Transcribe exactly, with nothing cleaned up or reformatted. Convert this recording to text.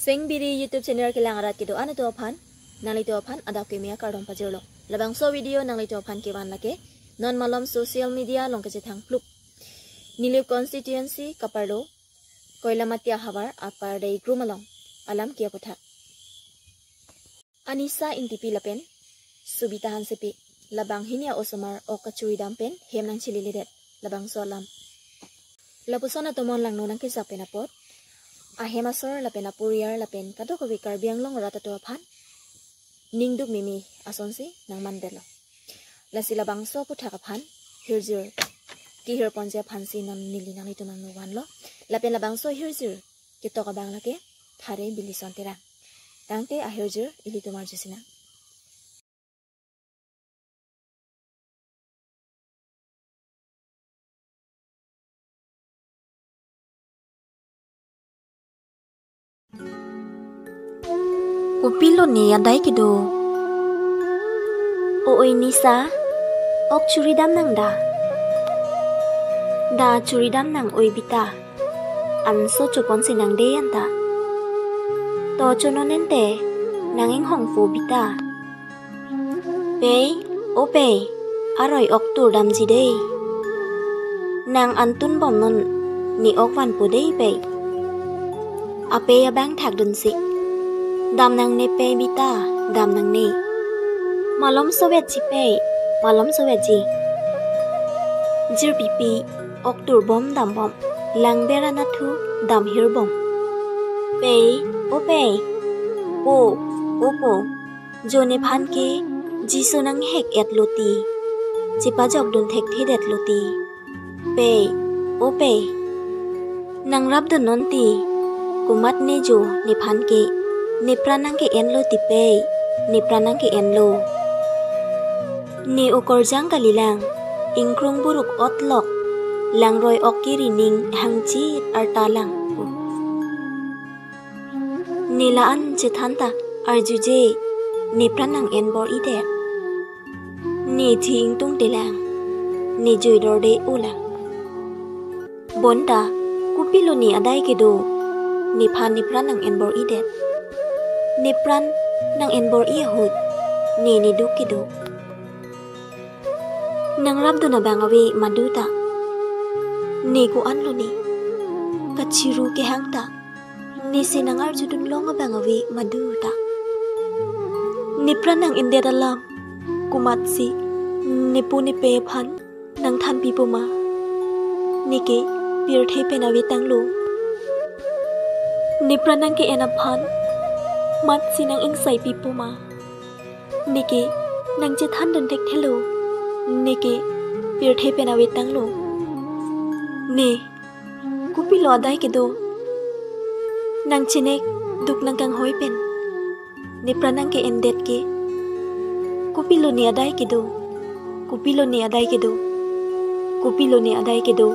Sing Biri YouTube channel kelang arat kedo-an atum aphan, nanglitum aphan adap keme akardom pajirlo. Labangso video nanglitum aphan kevan lake, non malom social media along kachethang plup. Nilip constituency kaparlo, Koilamati ahavar Upper Deigrum along alam ke aputhak. Anisa Ingtipi lapen Subita Hansepi labang hini a-osomar ok kachuri dam pen hem nangchileledet, labangso alam. Lapuson atomon langno nangkejak pen apot, ahem asor lapen apuriar lapen kadokave Karbi Anglong arat atum aphan ningduk mimi asonsi nangmandetlo. Lasi labangso aputhak aphan hirjir kehir ponji aphansi non neli nanglitum angno vanlo. Lapen labangso hirjir ketok abang lake Thare Bilison Terang. Tangte ahirjir ilitum arjusinang. Kopilo ne adai kedo? O oi Nisa, ok churi dam nang da? Da churi dam nang oi Bita. Anso choponsi nang dei anta. To chonon ente, nang inghongpo Bita. Pei, o Pei, aroi ok tur damji dei. Nang antun bomnon, ne ok vanpo dei Pei. Apei abang thakdunsi. Dam nangne Pei Bita, dam nangne. Malomso vetji Pei, malomso vetji. Jirpipi, ok tur bom dam bom, langber anathu dam hir bom. Pei, o Pei, po, o po, jo nephan ke Jisu nanghek etlo ti, chepajok dun thekthedetlo ti. Pei, o Pei, nang rapdunnon ti, komat ne jo nephan ke, nepran nangke-enlo ti Pei, nepran nangke-enlo. Ne okorjang kalilang, ingkrung buruk otlok, langroi ok kiri ning hangchit arta lang. Ne la-an chethan ta arjuje, nepran nang-en bor-idet. Ne thi ingtungte lang, ne jui dorde-o lang. Bonta, kopilo ne adai kedo, nephan nepran nang-en bor-idet. Nepran nang-en bor-i ahut, ne neduk kedo. Nang rapdun abang ave madu ta. Ne ko-anlo ne. Kachiru kehang ta. Nesi nang arjudun long abang ave madu ta. Nepran nang-endet alam, komatsi nepo nepei aphan nangthanpipo ma? Neke pirthe pen ave tanglo. Nepran nangke-en aphan matsi nang-ingsaipipo ma? Neke nangchethandun thekthelo. Neke pirthe pen ave tanglo. Ne, kopilo adai kedo? Nangchenek duk nangkanghoi pen nepran nangke-endet ke. Kopilo ne adai kedo? Kopilo ne adai kedo? Kopilo ne adai kedo?